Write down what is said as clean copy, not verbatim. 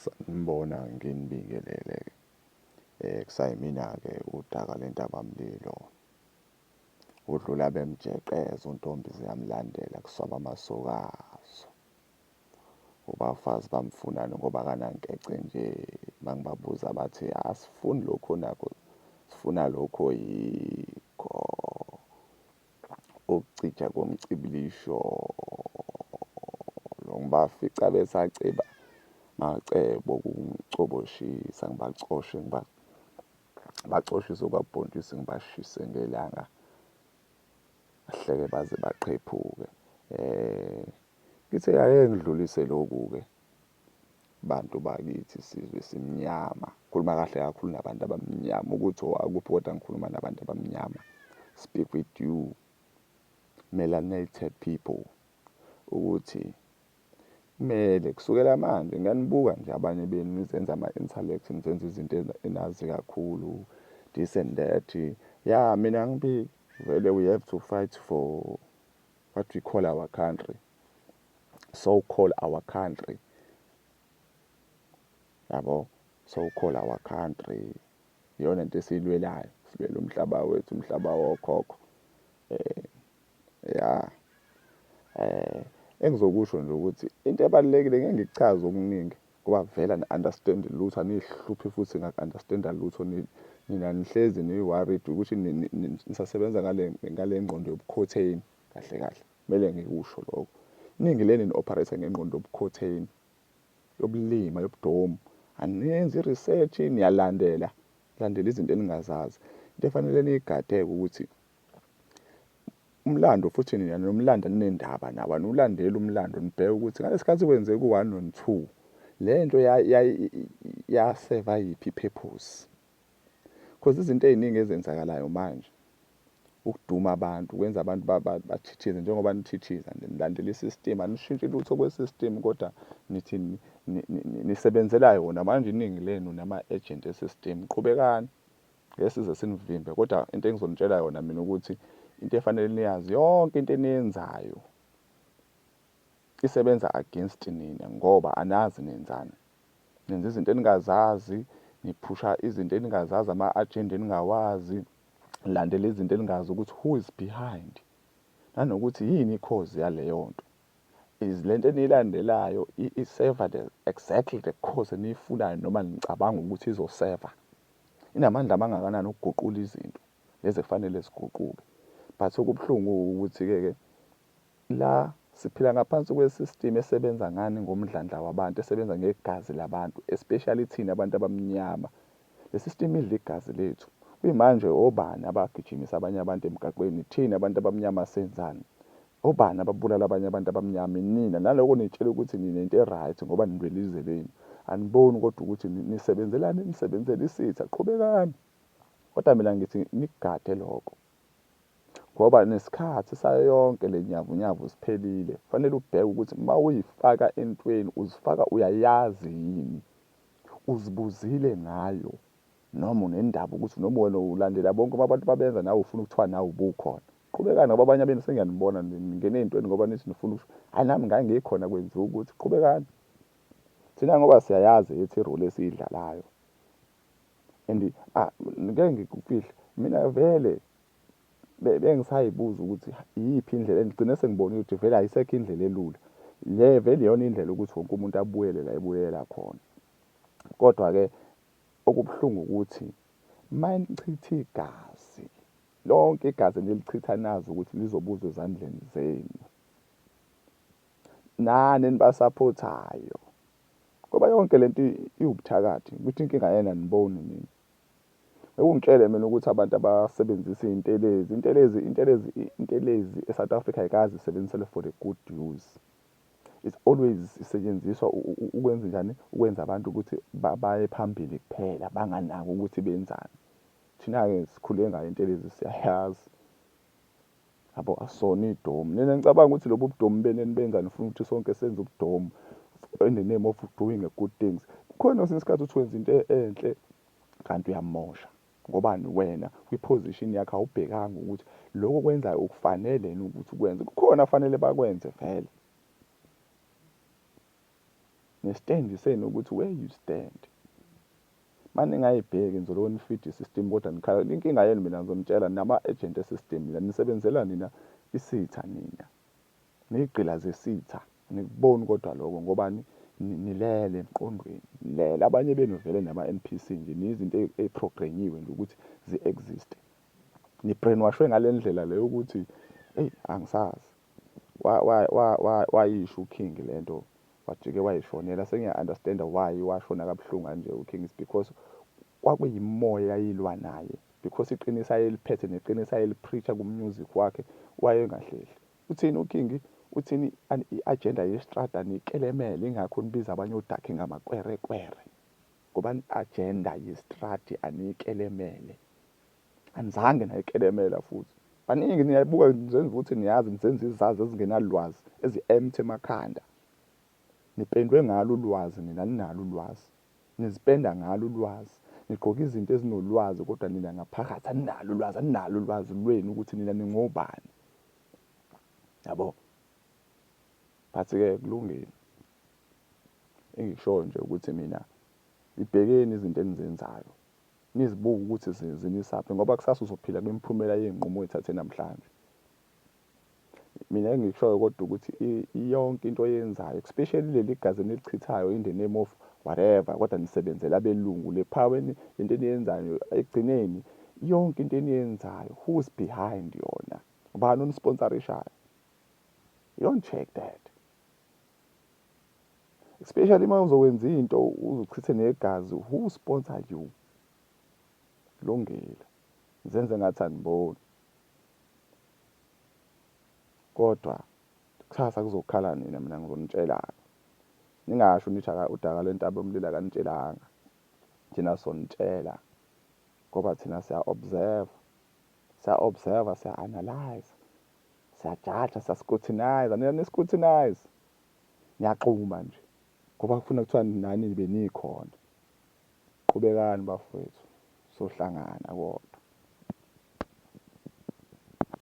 Sanibona, nginibingelele-ke. Kusayimina-ke udaka lentabamlilo, udlula bemjeqeza untombi ziyamlandela kuswaba amasokazo. Ubafazi bamfunani ngoba akanankece nje? Mangibabuza bathi asifuni lokhu onakho, sifuna lokhu oyikho. Ukucija komcibilisho ngibafica besaceba macebo kumcoboshisa ngibacoshe ngibacoshise okabhontshisi ngibashise ngelanga bahleke baze baqhephuke. Ngithe ake ngidlulise lokhu-ke bantu bakithi sizwe simnyama. Ngikhuluma kahle kakhulu nabantu abamnyama ukuthi owakuphi kodwa ngikhuluma nabantu abamnyama. Speak with you melanated people ukuthi kumele kusukela manje ngiyanibuka nje abanye benu nizenza ama-intellect nizenza izinto enazi kakhulu this and that. Ya, mina ngibi vele we have to fight for what we call our country, so call our country, yabo, so call our country. Iyona into esiyilwelayo, silwela umhlaba wethu, umhlaba wokhokho. Ya, engizokusho nje ukuthi into ebalulekile ngeke ngikuchaze okuningi ngoba vele ani-understand lutho, aniyihluphi futhi ngaku-understand-a lutho. Nina nihlezi ni-worried ukuthi nisasebenza ngale ngqondo yobukhotheni. Kahle kahle kumele ngikusho lokho, iningi leni ni-operate ngengqondo yobukhotheni, yobulima, yobudomu. Aniyenzi i-research, niyalandela landela izinto eningazazi. Into efanele niyigade-ke ukuthi umlando futhi nina nomlando aninendaba nawo, aniwulandeli umlando nibheke ukuthi ngalesi sikhathi kwenzeka u-one no-two le nto yaseva yiphi i-purpose, because izinto ey'ningi ezenzakalayo manje ukuduma abantu, kwenza abantu bathithize njengoba nithithiza nje nilandela i-system, anishintshi lutho kwe-system kodwa nithi nisebenzela yona. Manje iningi lenu nama-agent e-system. Qhubekani, ngeke size sinivimbe, kodwa into engizonitshela yona mina ukuthi into efanele niyazi, yonke into eniyenzayo isebenza against nina ngoba anazi nenzani. Nenza izinto eningazazi, niphusha izinto eningazazi, ama-agenda eningawazi, nilandela izinto eningazi ukuthi who is behind nanokuthi yini i-cause yaleyo nto. Is lento eniyilandelayo iseva the exactly the cause eniyifunayo noma nicabanga ukuthi izoseva? Inamandla amangakanani ukuguqula izinto lezi ekufanele ziguquke? But okubuhlungu ukuthi-ke ke la siphila ngaphansi kwe-system esebenza ngani? Ngomdlandla wabantu, esebenza ngegazi labantu, especially thina abantu abamnyama. Le system idla igazi lethu. Kuyimanje obani abagijimisa abanye abantu emgaqweni? Thina abantu abamnyama. Senzani? Obani ababulala abanye abantu abamnyama? Nina. Naloko nitshela ukuthi nina into e-right ngoba nilwela izwe lenu. Aniboni kodwa ukuthi nisebenzelani? Nisebenzela isitha. Qhubekani, kodwa mina ngithi nikugade lokho ngoba nesikhathi sayo yonke le nyavunyavu siphelile. Kufanele ubheke ukuthi uma uyifaka entweni uzifaka uyayazi yini, uzibuzile ngayo noma unendaba ukuthi noma wena ulandela bonke abantu babenza nawe ufuna ukuthiwa nawe ubukhona. Qhubekani, ngoba abanye abenu sengiyanibona ningene ey'ntweni ngoba nithi nifuna ukusho, hhayi, nami ngangikhona kwenziwa ukuthi. Qhubekani, thina ngoba siyayazi ethi i-role esiyidlalayo and ngeke ngikufihle, mina vele bengisayibuza ukuthi iyiphi indlela. Ngigcine sengibona ukuthi vele ayisekho indlela elula le, vele iyona indlela ukuthi wonke umuntu abuyele la ebuyela khona. Kodwa-ke okubuhlungu ukuthi manichitha igazi, lonke igazi enilichitha nazi ukuthi lizobuzwa ezandleni zenu nani enibasaphothayo, ngoba yonke lento iwubuthakathi ukuthi inkinga yena aniboni nina. Ekungitshele mina ukuthi abantu abasebenzisa iy'ntelezi, intelezi, intelezi, intelezi e-South Africa ayikaze isebenziselwe for the good use. It's always isetshenziswa ukwenza njani? Ukwenza abantu ukuthi baye phambili kuphela, banganaki ukuthi benzani. Thina-ke sikhule ngayo intelezi, siyayazi, yabo, asona idomu. Nina ngicabanga ukuthi lobu budomu benu enibenza nifuna ukuthi sonke senze ubudomu in the name of doing a good things. Kukhona kwesinye isikhathi uthi wenza into enhle kanti uyamosha. Ngobani? Wena kwi-position yakho awubhekanga ukuthi lokho okwenzayo ukufanele yini ukuthi ukwenze. Kukhona afanele bakwenze vele. Ne-stand senu ukuthi where you stand. Maningayibheki nizoloko ni-feed i-system kodwa nikhala. Inkinga yenu mina ngizonitshela nama-agent e-system nina nisebenzela nina isitha nina. Niyigqila zesitha. Anikuboni kodwa lokho ngobani nilele emqondweni. Nilele. Abanye benu vele nama-N_P_C nje niyizinto ey'progrenyiwe nje ukuthi zi-exist-e. Ni-brainwash-we ngale ndlela le yokuthi eyi angisazi. Wayisho uKing le nto wajike wayishonela. Sengiya-understand-a why washona kabuhlungu kanje uKing is because kwakuyimoya eyayilwa naye because iqiniso ayeliphethe neqiniso ayeli-preach-a ku-music wakhe wayengahlehli. Uthini uKing? Uthini i-agenda yestrada niyikelemele ingakho nibiza abanye odakhi ngamakwerekwere. Ngoba i-agenda yestradi aniyikelemele. Anizange nayikelemela futhi. Baningi niyayibuka nizenza ukuthi niyazi nizenza izazi ezingenalwazi ezi-empty emakhanda. Nipendwe ngalo ulwazi nina aninalo ulwazi. Nizipenda ngalo ulwazi. Nigqoka izinto ezinolwazi kodwa nina ngaphakathi aninalo ulwazi, aninalo ulwazi lwenu ukuthi nina ningobani. Yabo? But-ke kulungile. Engikushoyo nje ukuthi mina ibhekeni izinto enizenzayo. Nizibuke ukuthi zinisaphi ngoba kusasa uzophila kwimiphumela yey'nqumo oy'thathe namhlanje. Mina engikushoyo kodwa ukuthi yonke into oyenzayo especially leli gazi enilichithayo in the name of whatever kodwa nisebenzela abelungu le power lento eniyenzayo ekugcineni yonke into eniyenzayo who's behind yona ubani onisponsorishayo you don't check that especially uma uzokwenza into uzochithe negazi who sponsor you lungile zenze ngathi aniboni kodwa kusasa kuzokhala nina mina ngizonitshela-ke ningasho nithi udaka lwentaba yomlilo akanitshelanga thina sonitshela ngoba thina siya-observe siya-observe siya-analyze siyajaja siya-scrutinize nina ni-scrutinize niyaxuma nje ngoba kufuna kuthiwa nani benikhona qhubekani bafowethu sohlangana kodwa.